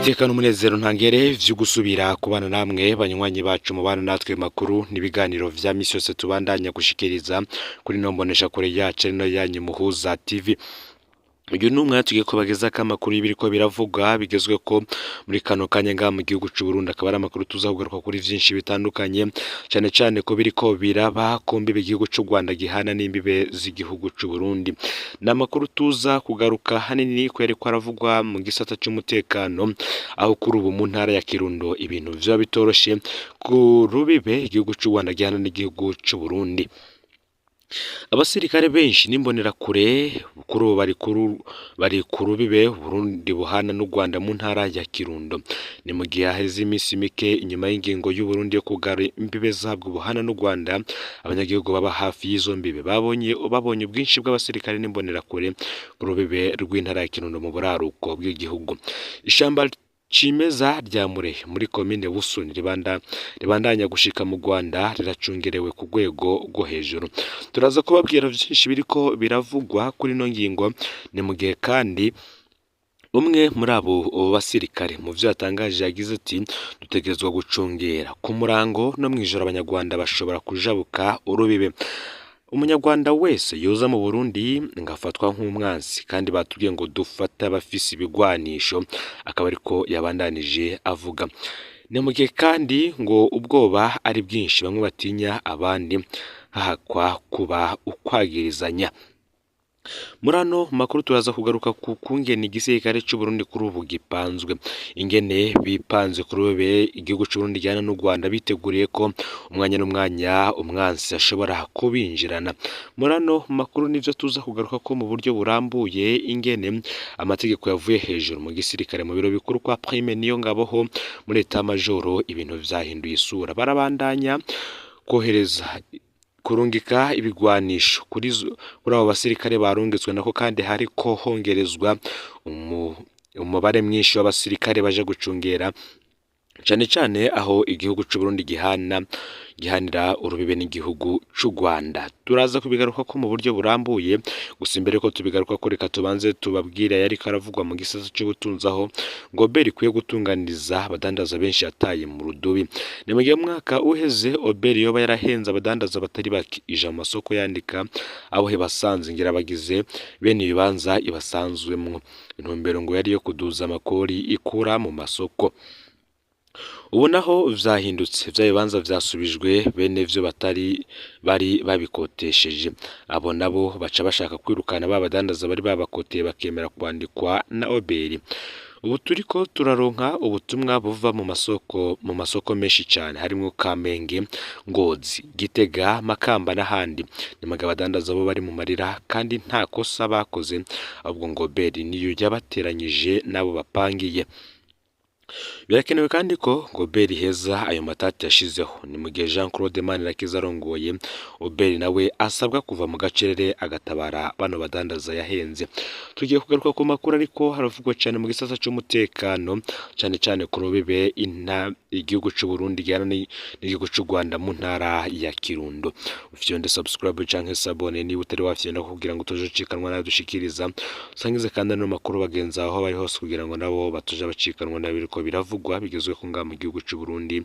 Niteka n'umunezero ntangere vyo gusubira kubana namwe banywanyi bacu mubana natwe makuru n'ibiganiro vya misi yose tubandanya gushikiriza kuri no mbonesha kure yacu ari no yanyu Muhuza TV. Uyu ni umwanya tugiye kubagezako amakuru y'ibiriko biravugwa bigezweko muri kano kanya ngaha mu gihugu c'u Burundi, akaba ari amakuru tuza kugaruka kuri vyinshi bitandukanye, cane cane ko biriko biraba ku mbibe igihugu c'u Rwanda gihana n'imbibe z'igihugu c'u Burundi. Ni amakuru tuza kugaruka hanini ko yariko aravugwa mu gisata c'umutekano, aho kuri ubu mu ntara ya Kirundo ibintu vyoba bitoroshe ku rubibe igihugu c'u Rwanda gihana n'igihugu c'u Burundi. Abasirikare benshi n'imbonerakure kuri ubu bari ku rubibe Burundi buhana n'u Rwanda mu ntara ya Kirundo. Ni mu gihe haheze iminsi mike inyuma y'ingingo y'Uburundi yo kugara imbibe zabwo buhana n'u Rwanda, abanyagihugu baba hafi y'izo mbibe babonye ubwinshi bw'abasirikare n'imbonerakure ku rubibe rw'intara ya Kirundo mu buraruko bw'igihugu. Ishamba cimeza rya Murehe muri komine Busoni ribandanya gushika mu Rwanda riracungerewe ku rwego rwo hejuru. Turaza kubabwira vyinshi biriko biravugwa kuri ino ngingo. Ni mu gihe kandi umwe muri abo basirikare mu vyo yatangaje yagize ati: "Dutegerezwa gucungera ku murango no mw'ijoro, abanyarwanda bashobora kujabuka urubibe. Umunyarwanda wese yoza mu Burundi ngafatwa nk'umwansi, kandi batubwiye ngo dufate abafise ibigwanisho", akaba ariko yabandanije avuga. Ni mu gihe kandi ngo ubwoba ari bwinshi, bamwe batinya abandi, hahakwa kuba ukwagirizanya. Muri ano makuru turaza kugaruka ku kungene igisirikare c'Uburundi kuri ubu gipanzwe, ingene bipanze ku rubibe igihugu c'Uburundi gihana n'u Rwanda, biteguriye ko umwanya n'umwanya umwansi ashobora kubinjirana. Muri ano makuru nivyo tuza kugaruka ko mu buryo burambuye, ingene amategeko yavuye hejuru mu gisirikare mu biro bikuru kwa Prime Niyongabo ho muri état major ibintu vyahinduye isura, barabandanya kohereza kurungika ibigwanisho kuri abo basirikare barungitswe nako, kandi hariko hongerezwa umubare mwinshi w'abasirikare baje gucungera cane cane aho igihugu c'Uburundi gihanira urubibe n'igihugu c'u Rwanda. Turaza kubigaruka ko mu buryo burambuye, gusa imbere ko tubigaruka ko reka tubanze tubabwire yariko aravugwa mu gisata c'ubutunzi, aho ngo Obert ikwiye gutunganiriza abadandaza benshi yataye mu rudubi. Ni mu gihe umwaka uheze Obert yoba yarahenze abadandaza batari bake, ija mu masoko yandika abo basanze ngira bagize bene ibibanza ibasanzwemwo. Intumbero ngo yari iyo kuduza amakori ikura mu masoko. Ubu naho vyahindutse, vya bibanza vyasubijwe bene vyo batari bari babikotesheje. Abo nabo baca bashaka kwirukana ba badandaza bari babakoteye bakemera kwandikwa na Obert. Ubu turiko turaronka ubutumwa buva mu masoko menshi cane harimwo Kamenge, Ngozi, Gitega, Makamba n'ahandi. Nyamaga abadandaza bo bari mu marira kandi nta kosa bakoze, ahubwo ngo Obert niyo yabateranyije n'abo bapangiye. Birakenewe kandi ko Gobert iheza ayo matati yashizeho. Ni mu gihe Jean Claude Manirakiza arongoye Obert nawe asabwa kuva mu gacerere agatabara bano badandaza yahenze. Tugiye kugaruka ku makuru ariko haravugwa cyane mu gisata c'umutekano, cane cane ku rubibe igihugu c'u Burundi gihana n'igihugu c'u Rwanda mu ntara ya Kirundo. Ufyonde subscribe canke s'abonner niba utari wafyonda kugira ngo utoje ucikanwa nayo dushikiriza, usangize kandi ano makuru bagenzi aho bari hose kugira ngo nabo batoje bacikanwa n'abiriko biravugwa bigezweho ngaha mu gihugu c'u Burundi,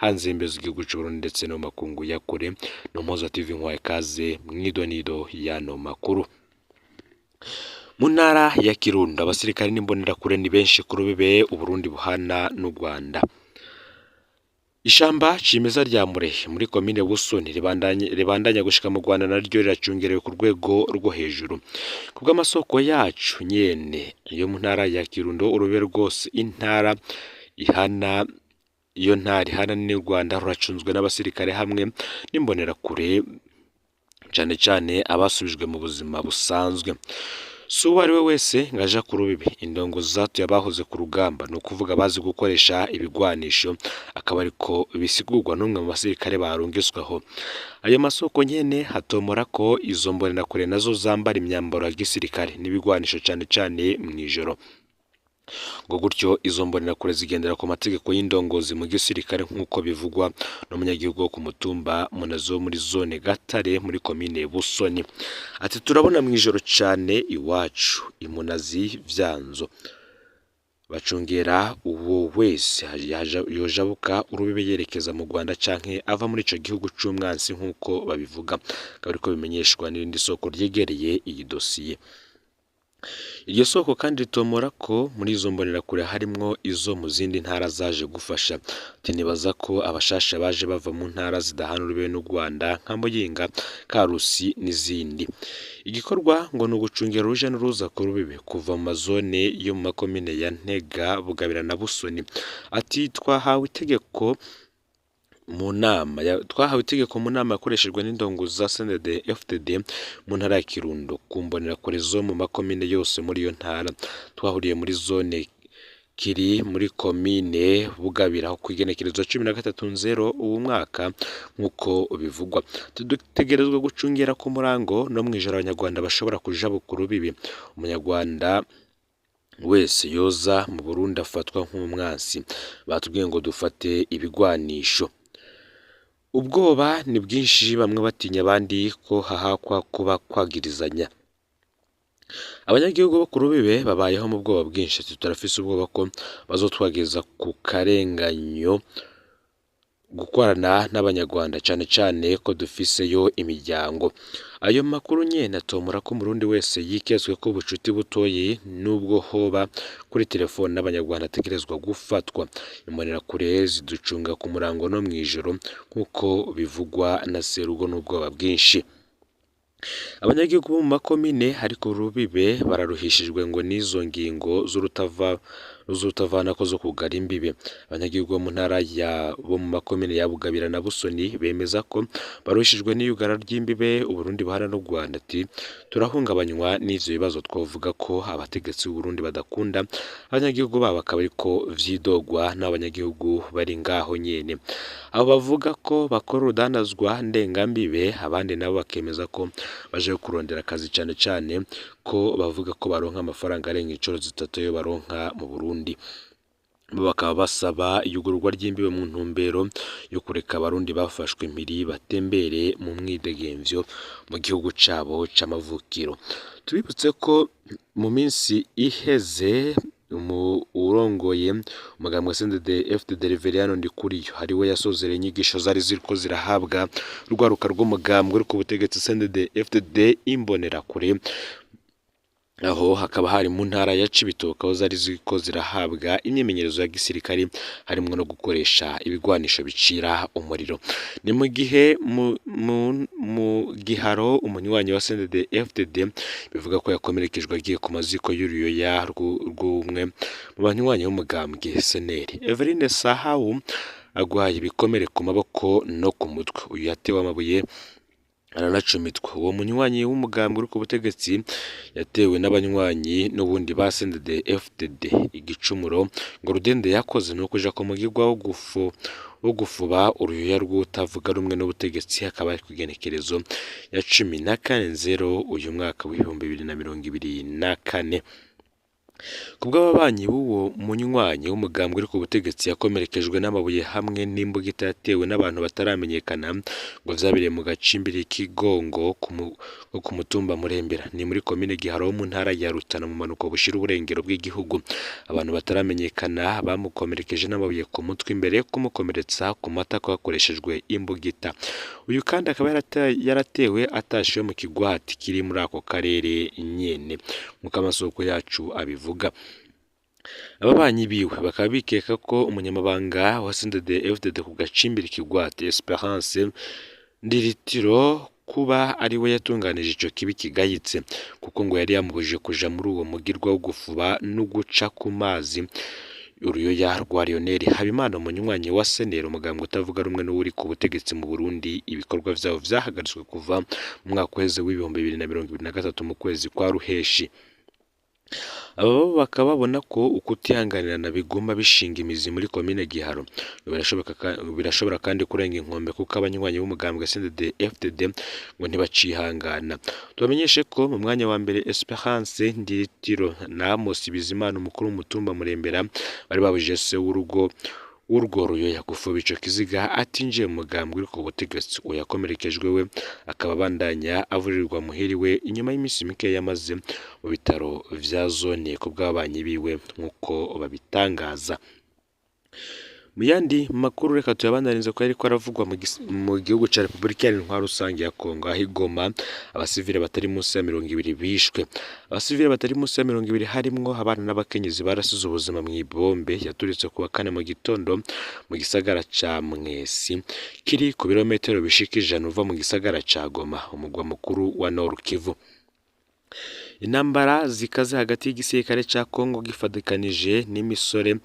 hanze y'imbibe z'igihugu c'u Burundi ndetse no mu makungu ya kure. No Mpoza TV nkwaye kaze mw'idonido y'ano makuru. Mu ntara ya Kirundo abasirikare n'imbonerakure ni benshi ku rubibe Uburundi buhana n'u Rwanda. Ishamba cimeza rya Murehe muri komine Busoni ribandanya gushika mu Rwanda naryo riracungerewe ku rwego rwo hejuru. Kubw'amasoko yacu nyene yo mu ntara ya Kirundo, urubibe rwose intara ihana iyo ntara ihana n'u Rwanda ruracunzwe n'abasirikare hamwe n'imbonerakure, cane cane abasubijwe mu buzima busanzwe. Si uwo ari we wese ngo aja ku rubibe, indongozi zatuye abahoze ku rugamba, ni ukuvuga abazi gukoresha ibigwanisho, akaba ariko bisigurwa n'umwe mu basirikare barungisweho. Ayo masoko nyene hatomora ko izo mbonerakure nazo zambara imyambaro ya gisirikare n'ibigwanisho cane cane mw'ijoro. Ngo gutyo izo mbonerakure zigendera ku mategeko y'indongozi mu gisirikare, nk'uko bivugwa n'umunyagihugu wo ku mutumba Munazi wo muri zone Gatare muri komine Busoni. Ati: "Turabona mw'ijoro cane iwacu i Munazi Vyanzo." Bacungera uwo wese yojabuka urubibe yerekeza mu Rwanda canke ava muri ico gihugu c'umwansi nk'uko babivuga, akaba ariko bimenyeshwa n'irindi soko ryegereye iyi dosiye. Iryo soko kandi ritomora ko muri izo mbonerakure harimwo izo mu zindi ntara zaje gufasha. Ati nibaza ko abashasha baje bava mu ntara zidahana urubibe n'u Rwanda nka Muyinga, Karusi n'izindi. Igikorwa ngo ni ugucungera uruja n'uruza ku rubibe kuva mu mazone yo mu makomine ya Ntega, Bugabira na Busoni. Ati twahawe itegeko mu nama yakoreshejwe n'indongozi za CNDD FDD mu ntara ya Kirundo ku mbonerakure zo mu makomine yose muri iyo ntara. Twahuriye muri zone kiri muri komine Bugabira ku igenekerezo 13/0 uwu mwaka nk'uko bivugwa. Dutegerezwa gucungera ku murango no mw'ijoro abanyarwanda bashobora kujabuka urubibi. Umunyarwanda wese yoza mu Burundi afatwa nk'umwansi. Batubwiye ngo dufate ibigwanisho. Ubwoba ni bwinshi, bamwe batinya abandi ko hahakwa kuba kwagirizanya. Abanyagihugu bo ku rubibe babayeho mu bwoba bwinshi. Turafise ubwoba ko bazotwageza ku karenganyo gukorana n'abanyarwanda, cane cane ko dufiseyo imiryango. Ayo makuru nyene atomora ko umurundi wese yikezwe ko ubucuti butoyi nubwo hoba kuri telefone n'abanyarwanda ategerezwa gufatwa. Imbonerakure ziducunga ku murango no mw'ijoro nk'uko bivugwa na Serugo n'ubwoba bwinshi. Abanyagihugu bo mu makomine ariko urubibe bararuhishijwe ngo n'izo ngingo z'urutavanako zo kugara imbibe. Abanyagihugu bo mu ntara ya bo mu makomine ya Bugabira na Busoni bemeza ko baruhishijwe n'iyugara ry'imbibe Uburundi buhana n'u Rwanda. Ati turahungabanywa n'ivyo bibazo, twovuga ko abategetsi b'Uburundi badakunda abanyagihugu babo, akaba ariko vyidogwa n'abanyagihugu bari ngaho nyene. Abo bavuga ko bakora urudandazwa ndengambibe, abandi nabo bakemeza ko baje kurondera akazi, cane cane ko bavuga ko baronka amafaranga arenga incuro zitatu ayo baronka mu Burundi. Bo bakaba basaba iyugururwa ry'imbibe mu ntumbero yo kureka abarundi bafashwe impiri batembere mu mwidegemvyo mu gihugu cabo c'amavukiro. Tubibutse ko mu minsi iheze urongoye umugambwe CNDD FDD Reveriyano Ndikuriyo ariwe yasozereye inyigisho zari ziriko zirahabwa urwaruka rw'umugambwe uri ku butegetsi CNDD FDD imbonerakure, aho hakaba hari mu ntara ya Cibitoke aho zari ziriko zirahabwa imyimenyerezo ya gisirikare harimwo no gukoresha ibigwanisho bicira umuriro. Ni mu gihe mu Giharo umunywanyi wa CNDD FDD bivuga ko yakomerekejwe agiye ku maziko y'uruyoya rw'umwe mu banywanyi b'umugambwe SNL. Everine Sahawu agwaye ibikomere ku maboko no ku mutwe. Uyu yatewe amabuye aranacumitwa. Uwo munywanyi w'umugambwe uri ku butegetsi yatewe n'abanywanyi n'ubundi ba CNDD FDD igicumuro ngo Rudende yakoze ni ukuja ku mugirwa wo gufuba uruyoya rw'utavuga rumwe n'ubutegetsi, akaba ari ku igenekerezo ya 14/0 uyu mwaka w'2024. Kubw'ababanyi b'uwo munywanyi w'umugambwe uri ku butegetsi yakomerekejwe n'amabuye hamwe n'imbugita yatewe n'abantu bataramenyekana, ngo vyabereye mu gacimbiri k'igongo ko ku mutumba Murembera, ni muri komine Giharo mu ntara ya Rutana mu manuko bushira uburengero bw'igihugu. Abantu bataramenyekana bamukomerekeje n'amabuye ku mutwe imbere yo kumukomeretsa ku matako hakoreshejwe imbugita. Uyu kandi akaba yaratewe atashiwe mu kigwati kiri muri ako karere nyene, nk'uko amasoko yacu abivuga. Ababanyi biwe bakaba bikeka ko umunyamabanga wa CNDD FDD ku gacimbiri kigwati Esperance Ndiritiro kuba ari we yatunganije ico kibi kigayitse, kuko ngo yari yamubujije kuja muri uwo mugirwa wo gufuba no guca ku mazi uruyoya rwa Lionel Habimana, umunywanyi wa SNL, umugambwe utavuga rumwe n'uri ku butegetsi mu Burundi. Ibikorwa vyabo vyahagaritswe kuva mu mwaka uheze w'2023 mu kwezi kwa Ruheshi. Aba bo bakaba babona ko ukutihanganirana biguma bishinga imizi muri komine Giharo. Birashobora kandi kurenga inkombe kuko abanywanyi b'umugambwe CNDD FDD ngo ntibacihangana. Tubamenyeshe ko mu mwanya wa mbere Esperance Ndiritiro na Amos Bizimana umukuru w'umutumba Murembera bari babujije se w'urugo Urwo Ruyoya gufuba ico kiziga atinjiye mu mugambwe uri ku butegetsi. Uwo yakomerekejwe we akaba abandanya avurirwa muhiriwe inyuma y'iminsi mike yamaze mu bitaro vya zone ku bw'ababanyi biwe nk'uko babitangaza. Mu yandi makuru reka tuyabandanirize ko yariko aravugwa mu gihugu ca Repubulika Iharanira Intwaro Rusange ya Kongo, aho i Goma abasivile batari munsi ya 20 bishwe. Abasivile batari munsi ya 20 harimwo abana n'abakenyezi barasize ubuzima mw'ibombe yaturitse ku wa kane mu gitondo mu gisagara ca Mwesi kiri ku birometero bishika 100 uva mu gisagara ca Goma, umugwa mukuru wa Nord Kivu. Intambara zikaze hagati y'igisirikare ca Kongo gifadikanije n'imisore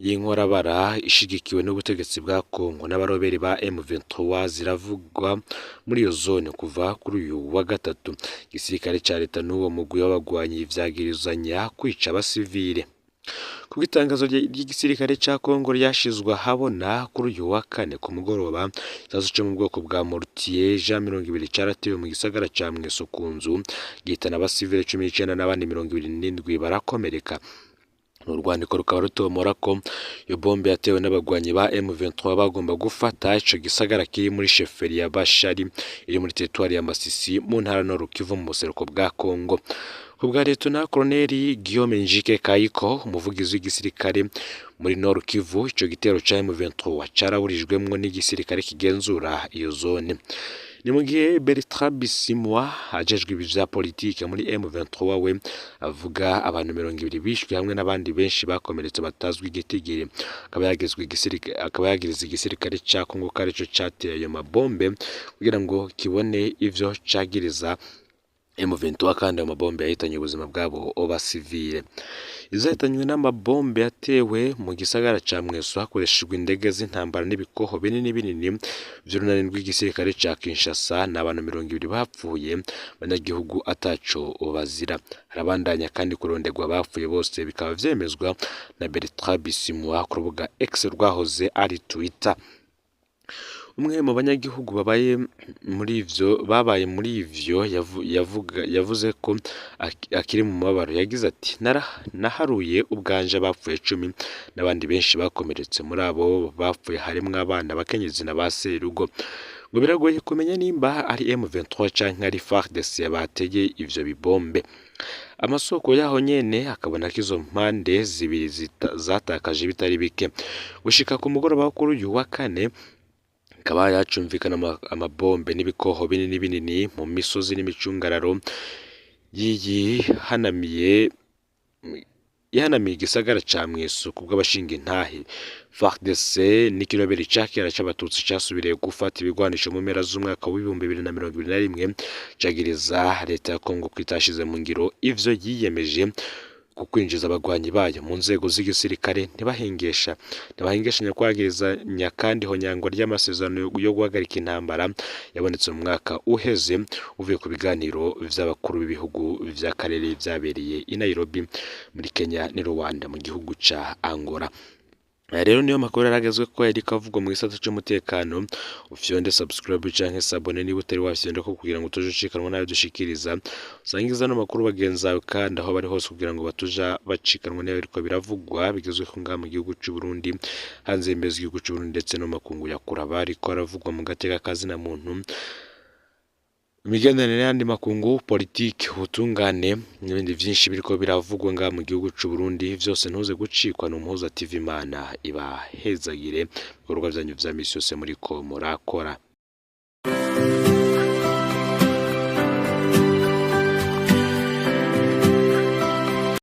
y'inkorabara ishigikiwe n'ubutegetsi bwa Kongo n'abaroberi ba M23 ziravugwa muri iyo zone kuva kuri uyu wa gatatu. Igisirikare ca leta n'uwo mugwi w'abagwanyi vyagirizanya kwica abasivile. Kubw'itangazo ry'igisirikare ca Kongo ryashizwe ahabona kuri uyu wa kane ku mugoroba, igisasu co mu bwoko bwa mortier Jean 20 caratewe mu gisagara ca Mweso ku nzu, gihitana abasivile 19 n'abandi 27 barakomereka. Urwandiko rukaba rutomora ko iyo bombe yatewe n'abagwanyi ba M23 bagomba gufata ico gisagara kiri muri sheferi ya Bashari iri muri teritwari ya Masisi mu ntara Nord Kivu mu buseruko bwa Kongo. Ku bwa Liyetona Koloneli Guillaume Njike Kayiko, umuvugizi w'igisirikare muri Nord Kivu, ico gitero ca M23 caraburijwemwo n'igisirikare kigenzura iyo zone. Ni mu gihe Bertrand Bisimwa ajejwe ibi vya politike muri M23 we avuga abantu 20 bishwe hamwe n'abandi benshi bakomeretse batazwi igitigiri, akaba yagiriza igisirikare ca Kongo ko arico cateye ayo mabombe kugira ngo kibone ivyo cagiriza M23, kandi ayo mabombe yahitanye ubuzima bwabo basivile. Izahitanywe n'amabombe yatewe mu gisagara ca Mweso hakoreshejwe indege z'intambara n'ibikoho binini binini vy'urunani rw'igisirikare ca Kinshasa, n'abantu 20 bapfuye abanyagihugu ataco bazira. Harabandanya kandi kuronderwa abapfuye bose, bikaba vyemezwa na Bertrand Bisimwa ku rubuga X rwahoze ari Twitter. Umwe mu banyagihugu babaye muri ivyo yavuze ko akiri mu mubabaro. Yagize ati: naharuye ubwanje abapfuye 10 n'abandi benshi bakomeretse. Muri abo bapfuye harimwo abana, abakenyezi na ba serugo. Ngo biragoye kumenya nimba ari M23 canke ari FARDC bateye ivyo bibombe. Amasoko yaho nyene akabona ko izo mpande zibiri zatakaje bitari bike. Gushika ku mugoroba wo kuri uyu wa kane hakaba yacumvikana amabombe n'ibikoho binini binini mu misozi n'imicungararo yihanamiye igisagara ca Mweso kubw'abashinga intahe. FARDC n'ikiroberi ca kera c'abatutsi casubiriye gufata ibigwanisho mu mpera z'umwaka w'2021, cagiriza leta ya Kongo ko itashize mu ngiro ivyo yiyemeje ku kwinjiza abagwanyi bayo mu nzego z'igisirikare, ntibahengeshanya kwagirizanya kandi ihonyangwa ry'amasezerano yo guhagarika intambara yabonetse mu mwaka uheze uvuye ku biganiro vy'abakuru b'ibihugu vy'akarere vyabereye i Nairobi muri Kenya n'i Rwanda mu gihugu ca Angola. Rero niyo makuru yaragezwe ko yariko avugwa mu gisata c'umutekano. Ufyonde subscribe canke s'abonner niba utari wafyonda ko kugira ngo utaje ucikanwa n'ayo dushikiriza. Usangiza ano makuru bagenzi bawe kandi aho bari hose kugira ngo batuja bacikanwa n'ayo biriko biravugwa bigezweho ngaha mu gihugu c'u Burundi, hanze y'imbibe z'igihugu c'u Burundi ndetse no mu makungu ya kure abariko aravugwa mu gateka ka zina muntu, imigenderanire n'ayandi makungu, politike, ubutungane n'ibindi vyinshi biriko biravugwa ngaha mu gihugu c'u Burundi. Vyose ntuze gucikwa n'Umuhuza TV. Imana ibahezagire ibikorwa vyanyu vya misi yose muriko murakora.